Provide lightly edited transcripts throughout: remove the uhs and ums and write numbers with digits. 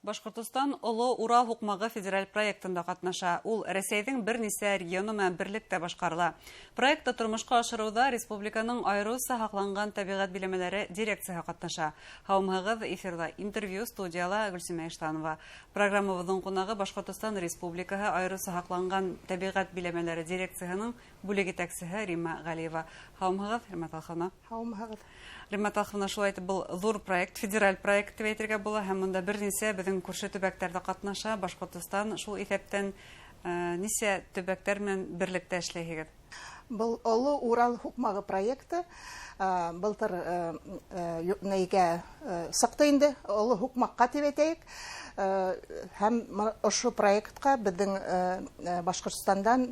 Башҡортостан Оло Урал һуҡмағы федераль проектында ҡатнаша. Ул Рәсәйҙең бер нисә регионы менән берлектә башҡарыла. Проектты тормошҡа ашырыуҙа республиканың айырыуса һаҡланған тәбиғәт биләмәләре дирекцияһы ҡатнаша. Һаумыһығыҙ, эфирҙа интервью, студияла Гөлсимә Иштанова. Программабыҙҙың ҡунағы Башҡортостан Республикаһы айырыуса һаҡланған тәбиғәт биләмәләре дирекцияһының бүлек етәксеһе Римма Ғәлиева. Һаумыһығыҙ, Римма Талховна. Һаумыһығыҙ. Римма Талховна, шулай итеп, был ҙур проект, федераль проект тип әйтергә була, һәм бында бер нисә беҙҙең күрше төбәктәр ҙә ҡатнаша, Башҡортостан шул иҫәптән. Нисә төбәктәр менән берлектә эшләйһегеҙ? Был Оло Урал һуҡмағы проекты былтыр нейгә сыҡты инде, Оло һуҡмаҡҡа тип әйтәйек. Һәм ошо проектҡа беҙҙең Башҡортостандан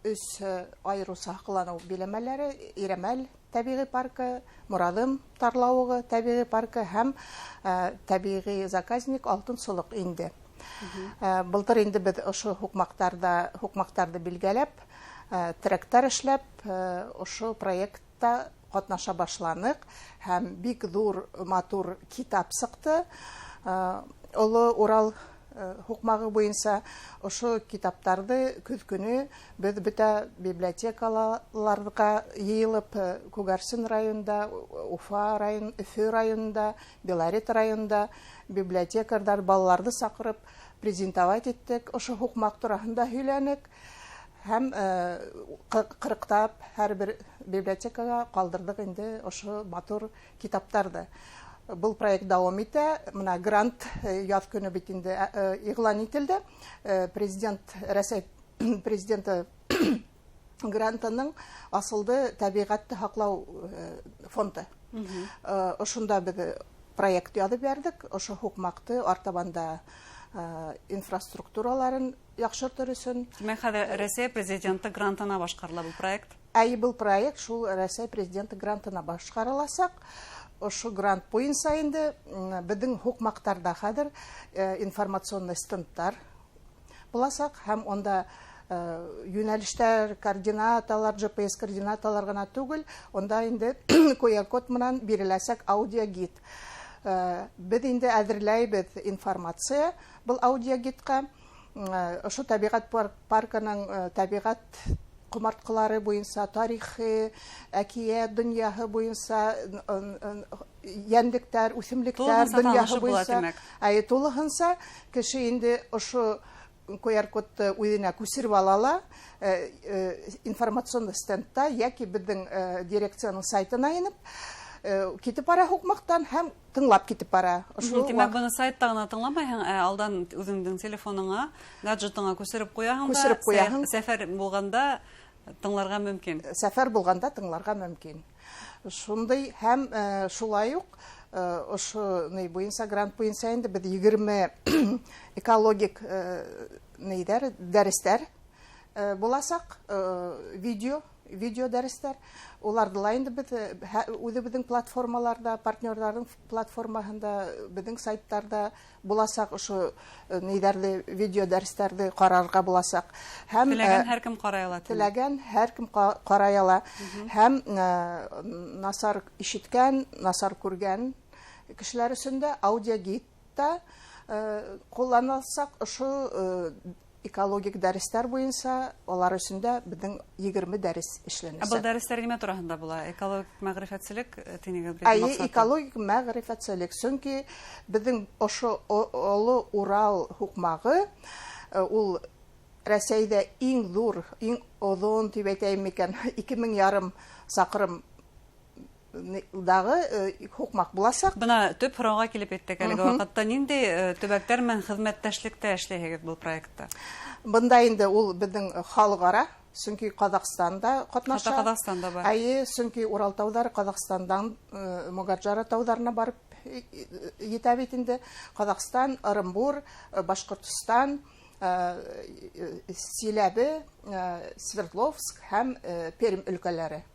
өс айырыуса һаҡланыу биләмәләре: Ирәмәл тәбиғи паркы, Мораҙым тарлауығы тәбиғи паркы һәм тәбиғи заказник Алтын Солоҡ инде. Былтыр инде беҙ ошо һуҡмаҡтарҙы билгеләп, тректар эшләп, ошо проектта ҡатнаша башланыҡ, һәм бик ҙур матур китап сыҡты. Оло Урал һуҡмағы буйынса ошо китаптарҙы көҙ көнө беҙ бөтә библиотекаларға йыйылып, Күгәрсен районында, Уфа район, Өфө районында, Белорет районында библиотекарҙар балаларҙы саҡырып презентовать иттек, ошо һуҡмаҡ тураһында һөйләнек һәм ҡырыҡтап һәр бер библиотекаға ҡалдырҙыҡ инде ошо матур китаптарҙы. Был проект дауам итә. Мына грант яҙ көнө бит инде иғлан ителде. Президент, Рәсәй президенты грантының асылды тәбиғәтте һаҡлау фонды. Ошонда беҙ проект яҙып бирҙек. Ошо һуҡмаҡты артабанда инфраструктураларын яҡшыртыр өсөн. Тимәк, хәҙер Рәсәй президенты грантына башҡарыла был проект? Әй, был проект шул Рәсәй президенты грантына башҡарыласаҡ. Ошо грант буйынса инде беҙҙең һуҡмаҡтарҙа хәҙер информационный стендтар буласаҡ, һәм унда йүнәлештәр, координаталар, GPS координаталар ғына түгел, унда инде QR-код менән биреләсәк аудиогид. Беҙ инде әҙерләйбеҙ информация был аудиогидҡа. Ошо тәбиғәт паркының тәбиғәт ҡомартҡылары буйынса, тарихы, әкиәт донъяһы буйынса, йәнлектәр, үҫемлектәр Тулыһынса донъяһы танышып була, буйынса. Тимәк. Әйе, тулыһынса кеше инде ошо QR-кодты үҙенә күсереп ала ла, информационный стендта йәки беҙҙең дирекцияның сайтына инеп, китеп бара һуҡмаҡтан һәм тыңлап китеп бара. Ошо Тимәк, ваҡыт быны сайтта ғына тыңламайһың, ә алдан үҙеңдең телефоныңа, гаджетыңа күсереп ҡуяһың да, Күсереп ҡуяһың. Сәфәр булғанда тыңларға мөмкин. Сәфәр булғанда тыңларға мөмкин. Шундай һәм шулай уҡ ошо ни буйынса, грант буйынса инде беҙ 20 экологик нейҙәр, дәрестәр буласаҡ, видео дәрестәр. Уларҙы ла инде беҙ үҙебеҙҙең платформаларҙа, партнерҙарҙың платформаһында, беҙҙең сайттарҙа буласаҡ ошо нейҙәрҙе, видео дәрестәрҙе ҡарарға буласаҡ. Һәм, Теләгән һәр кем ҡарай ала, тимәк. Теләгән һәр кем ҡарай ала. Һәм насар ишеткән, насар күргән кешеләр өсөн дә аудиогидта ҡулланылсаҡ, ошо экологик дәрестәр буйынса улар өсөн дә беҙҙең 20 дәрес эшләнәсәк. Ә был дәрестәр нимә тураһында була? Экологик мәғрифәтселек тинегеҙ бит Әйе, маҡсаты? экологик мәғрифәтселек. Сөнки беҙҙең ошо Оло Урал һуҡмағы ул Рәсәйҙә иң ҙур, иң оҙон тип әйтәйем микән, ике мең ярым саҡрым дағы һуҡмаҡ буласаҡ. Бына төп һорауға килеп еттек әлеге ваҡытта. Ниндәй төбәктәр менән хеҙмәттәшлектә эшләйһегеҙ был проектта? Бында инде ул беҙҙең халыҡ-ара, сөнки Ҡаҙағстанда ҡатнаша. Хатта Ҡаҙағстанда бар. Әйе, сөнки Урал тауҙары Ҡаҙағстандан Мугоджара тауҙарына барып етә бит инде. Ҡаҙағстан, Ырымбур, Башҡортостан, Силәбе, Свердловск һәм Пермь өлкәләре.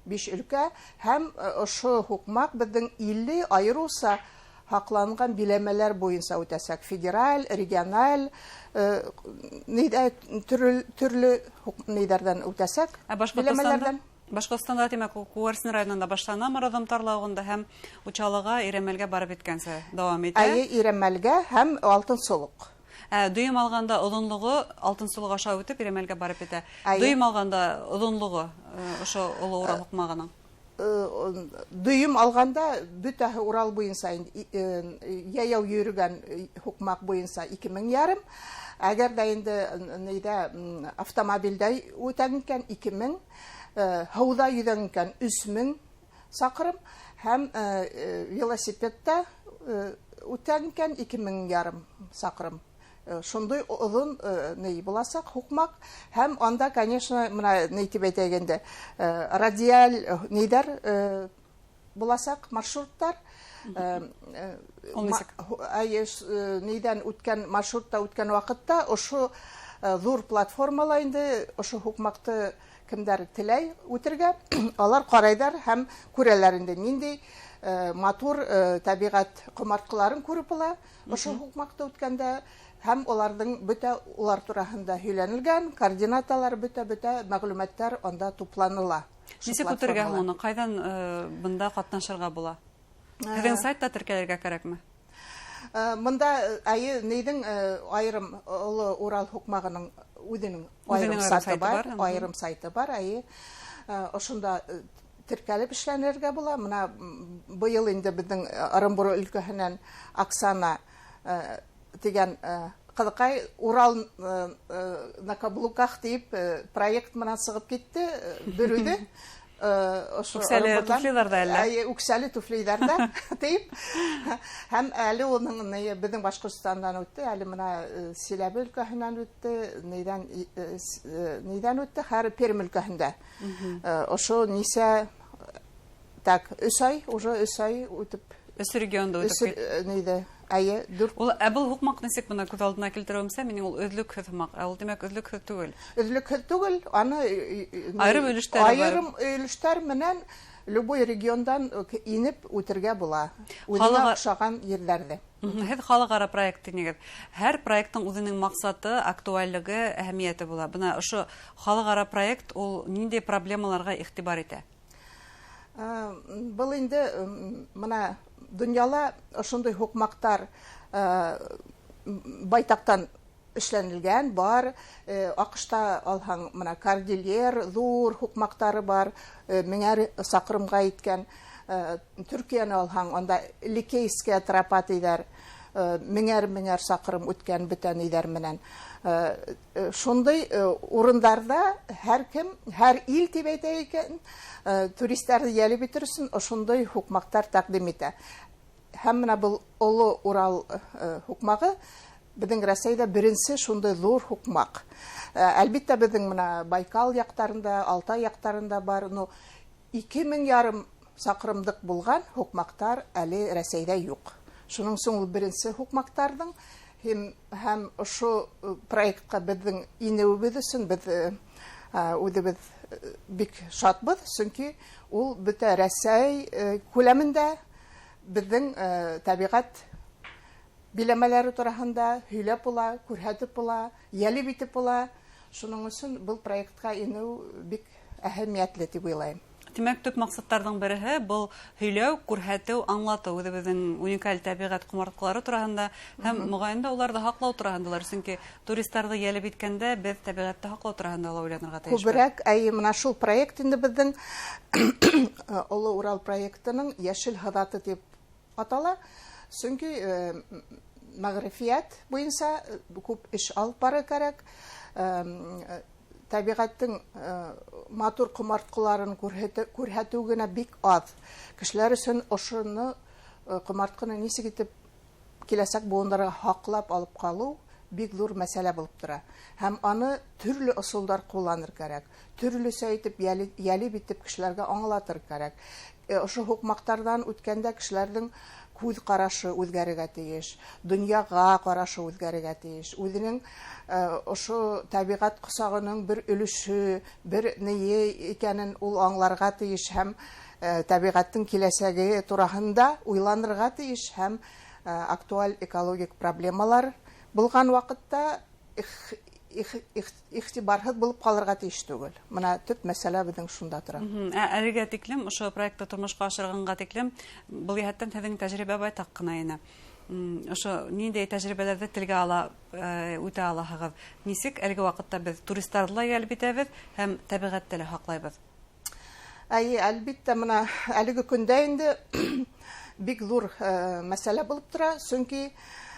5 өлкә һәм ошо һуҡмаҡ беҙҙең 50 айырыуса һаҡланған биләмәләр буйынса үтәсәк. Федераль, региональ нейҙә, төрлө нейҙәрҙән үтәсәк. Ә Башҡортостанда? Биләмәләрҙән. Башҡортостанда, тимәк, Күгәрсен районында башлана Мораҙым тарлауығында һәм Учалыға, Ирәмәлгә барып еткәнсе дауам итә. Әйе, Ирәмәлгә һәм Алтын Солоҡ. Дөйөм алғанда оҙонлоғо Алтын Солоҡ аша үтеп Ирәмәлгә барып етә. Дөйөм алғанда оҙонлоғо ошо Оло Урал һуҡмағының. Дөйөм алғанда бөтәһе Урал буйынса йәйәү йөрөгән һуҡмаҡ буйынса 2500. Әгәр ҙә инде нейҙә автомобилдә үтән икән 2000, һыуҙа йөҙән икән 3000 саҡрым һәм велосипедта үтән икән 2500 саҡрым. Шундай оҙон ни буласаҡ һуҡмаҡ һәм анда, конечно, мына ни тип әйтәйек инде, радиаль ниҙәр буласаҡ маршруттар. Ул нисек? Нейҙән үткән маршрутта үткән ваҡытта ошо ҙур платформала инде ошо һуҡмаҡты кемдәр теләй үтергә, алар ҡарайҙар һәм күрәләр инде ниндәй матур тәбиғәт ҡомартҡыларын күреп була ошо һуҡмаҡты үткәндә. Һәм уларҙың бөтә улар тураһында һөйләнелгән координаталар, бөтә мәғлүмәттәр анда тупланыла. Нисек үтергә һуң уны? Ҡайҙан бында ҡатнашырға була? Һеҙҙең сайтта теркәлергә кәрәкме? Бында әйе, нейҙең айырым Оло Урал һуҡмағының үҙенең айырым сайты бар, айырым сайты бар, әйе. Ошонда теркәлеп эшләнергә була. Мына быйыл инде беҙҙең Ырымбур өлкәһенән Оксана тигән ҡыҙыҡай Урал на каблуках тип проект менән сығып китте, бер үҙе. Үксәле туфлиҙарҙа әллә? Әйе, үксәле туфлиҙарҙа тип. Һәм әле уның беҙҙең Башҡортостандан үтте, әле мына Силәбе өлкәһенән үтте, нейҙән үтте, хәҙер Пермь өлкәһендә. Ошо нисә, так, 3 ай, уже 3 ай үтеп. Өс регионда үтеп китте. Нейҙә? Әйе, дүрт. Ул, был һуҡмаҡ нисек бына күҙ алдына килтереүемсә, минең ул өҙлөкһөҙ һуҡмаҡ. Ә ул, тимәк, өҙлөкһөҙ түгел. Өҙлөкһөҙ түгел, аны, Айырым өлөштәре бар. Айырым өлөштәр менән любой региондан инеп үтергә була. Үҙенә оҡшаған ерҙәрҙе. Һеҙ халыҡ-ара проект тинегеҙ. Һәр проекттың үҙенең маҡсаты, актуальлеге, әһәмиәте була. Бына ошо халыҡ-ара проект ул ниндәй проблемаларға иғтибар итә? Был инде мына донъяла ошондай һуҡмаҡтар байтаҡтан эшләнелгән бар. АҠШ-та алһаң, мына Кордильер ҙур һуҡмаҡтары бар, меңәр саҡрымға еткән. Төркиәне алһаң, анда Ликейская тропа тиҙәр, меңәр-меңәр саҡрым үткән бөтә ниҙәр менән. Шундай урындарҙа һәр кем, һәр ил тип әйтә икән, туристарҙы йәлеп итер өсөн ошондай һуҡмаҡтар тәҡдим итә. Һәм мына был Оло Урал һуҡмағы беҙҙең Рәсәйҙә беренсе шундай ҙур һуҡмаҡ. Әлбиттә, беҙҙең мына Байкал яҡтарында, Алтай яҡтарында бар, но ике мең ярым саҡрымдыҡ булған һуҡмаҡтар әле Рәсәйҙә юҡ. Шуның өсөн ул беренсе һуҡмаҡтарҙың һәм ошо проектҡа беҙҙең инеүебеҙ өсөн беҙ үҙебеҙ бик шатбыҙ, сөнки ул бөтә Рәсәй күләмендә беҙҙең тәбиғәт биләмәләре тураһында һөйләп була, күрһәтеп була, йәлеп итеп була. Шуның өсөн был проектҡа инеү бик әһәмиәтле тип уйлайым. Тимәк, төп маҡсаттарҙың береһе был һөйләү, күрһәтеү, аңлатыу үҙебеҙҙең уникаль тәбиғәт ҡомартҡылары тураһында һәм моғайын да уларҙы һаҡлау тураһындалар. Сөнки туристарҙы йәлеп иткәндә беҙ тәбиғәтте һаҡлау тураһында ла уйланырға тейешбеҙ. Күберәк, әйе, мына шул проект инде беҙҙең Оло Урал проектының йәшел һыҙаты тип атала. Сөнки мәғрифиәт буйынса күп эш алып барыр кәрәк. Тәбиғәттең матур ҡомартҡыларын күрһәтеү генә бик аҙ. Кешеләр өсөн ошоно ҡомартҡыны нисек итеп киләсәк быуындарға һаҡлап алып ҡалыу бик ҙур мәсьәлә булып тора. Һәм аны төрлө ысулдар ҡулланыр кәрәк. Төрлөсә итеп, йәлеп итеп кешеләргә аңлатыр кәрәк. Ошо һуҡмаҡтарҙан үткәндә кешеләрҙең күҙ ҡарашы үҙгәрергә тейеш, донъяға ҡарашы үҙгәрергә тейеш. Үҙенең ошо тәбиғәт ҡосағының бер өлөшө, бер нейе икәнен ул аңларға тейеш һәм тәбиғәттең киләсәге тураһында уйланырға тейеш һәм актуаль экологик проблемалар булған ваҡытта Иғтибарһыҙ булып ҡалырға тейеш түгел. Мына төп мәсьәлә беҙҙең шунда тора. Ә әлегә тиклем, ошо проектты тормошҡа ашырғанға тиклем, был йәһәттән һеҙҙең тәжрибә байтаҡ ҡына ине. Ошо ниндәй тәжрибәләрҙе телгә ала үтә алаһығыҙ? Нисек әлеге ваҡытта беҙ туристарҙы ла йәлеп итәбеҙ һәм тәбиғәтте лә һаҡлайбыҙ? Әйе, әлбиттә, мына әлеге көндә инде бик ҙур мәсьәлә булып тора, сөнки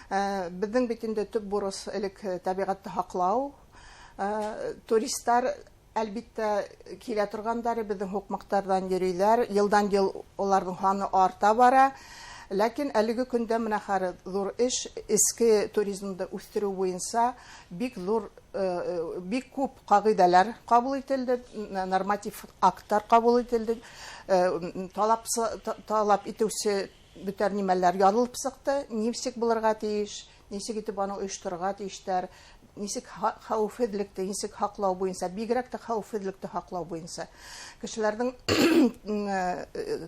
беҙҙең бит инде төп бурыс элек тәбиғәтте һаҡлау. Туристар әлбиттә килә торғандары беҙҙең һуҡмаҡтарҙан йөрөйҙәр, йылдан йыл уларҙың һаны арта бара. Ләкин әлеге көндә мына хәҙер ҙур эш эске туризмды үҫтереү буйынса бик ҙур, бик күп ҡағиҙәләр ҡабул ителде, норматив акттар ҡабул ителде, талап итеүсе бөтә нимәләр яҙылып сыҡты, нисек булырға тейеш, нисек итеп аны ойошторорға тейештәр, нисек хәүефһеҙлекте, нисек һаҡлау буйынса, бигерәк тә хәүефһеҙлекте һаҡлау буйынса. Кешеләрҙең,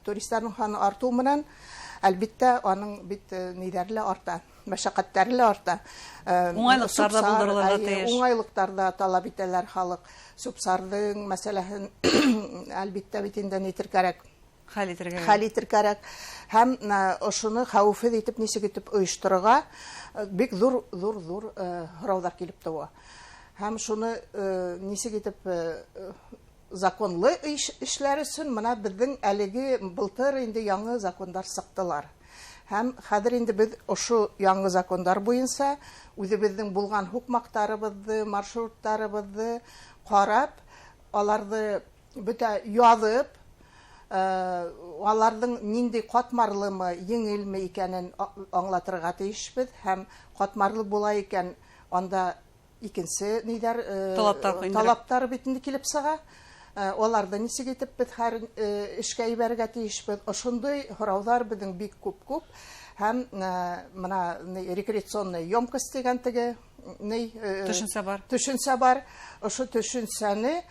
туристарҙың һаны артыу менән, әлбиттә, аның бит ниҙәре лә арта, мәшәҡәттәре лә арта. Уңайлыҡтар ҙа булдырылырға тейеш. Уңайлыҡтар ҙа талап итәләр халыҡ. Сүп-сарҙың мәсьәләһен әлбиттә бит инде нитер кәрәк. Хәл итергә. Хәл итер кәрәк. Һәм ошоно хәүефһеҙ итеп нисек итеп ойошторорға бик ҙур, ҙур, ҙур һорауҙар килеп тыуа. Һәм шуны нисек итеп законлы эшләр өсөн мына беҙҙең әлеге былтыр инде яңы закондар сыҡтылар. Һәм хәҙер инде беҙ ошо яңы закондар буйынса үҙебеҙҙең булған һуҡмаҡтарыбыҙҙы, маршруттарыбыҙҙы ҡарап, аларҙы бөтә яҙып, аларҙың ниндәй ҡатмарлымы, еңелме икәнен аңлатырға тейешбеҙ. Һәм ҡатмарлы була икән, анда икенсе ниҙәр, талаптар бит инде килеп сыға. Аларҙы нисек итеп беҙ һәр эшкә ебәрергә тейешбеҙ? Ошондай һорауҙар беҙҙең бик күп-күп. Һәм мына рекреационная емкость тигән теге ни, төшөнсә бар. Төшөнсә бар. Ошо төшөнсәне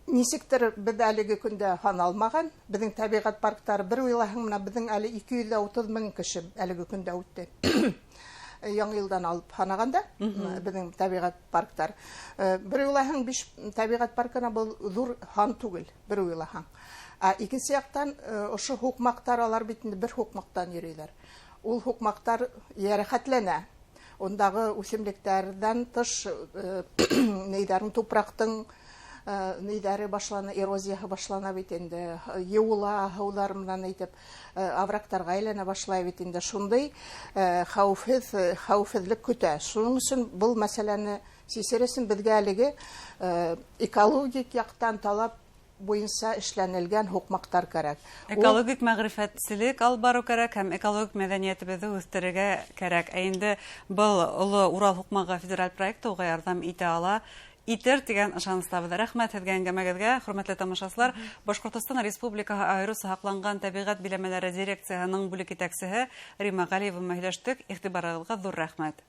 нисектер беҙ әлеге көндә һаналмаған. Беҙҙең тәбиғәт парктары бер уйлаһаң, мына беҙҙең әле 230 мең кеше әлеге көндә үтте. Яңы йылдан алып һанағанда, беҙҙең тәбиғәт парктар. Бер уйлаһаң, 5 тәбиғәт паркына был ҙур һан түгел, бер уйлаһаң. Ә икенсе яҡтан, ошо һуҡмаҡтар, алар бит инде бер һуҡмаҡтан йөрөйҙәр. Ул һуҡмаҡтар йәрәхәтләнә. Ундағы үҫемлектәрҙән тыш, нейҙәрен, тупраҡтың нейҙәре башлана, эрозияһы башлана бит инде, йыуыла һыуҙар менән әйтеп, оврагтарға әйләнә башлай бит инде. Шундай хәүефһеҙлек көтә. Шуның өсөн был мәсьәләне сисер өсөн беҙгә әлеге экологик яҡтан талап буйынса эшләнелгән һуҡмаҡтар кәрәк. Экологик мәғрифәтселек алып барыу кәрәк һәм экологик мәҙәниәтебеҙҙе үҫтерергә кәрәк. Ә инде был Оло Урал һуҡмағы федераль проекты уға ярҙам итә ала. Итер тигән ышаныстабыҙ. Рәхмәт һеҙгә әңгәмәгеҙгә, хөрмәтле тамашасылар. Башҡортостан Республикаһы айырыуса һаҡланған тәбиғәт биләмәләре дирекцияһының бүлек етәксеһе Рима Ғәлиева менән һөйләштек. Иғтибарығыҙға ҙур рәхмәт.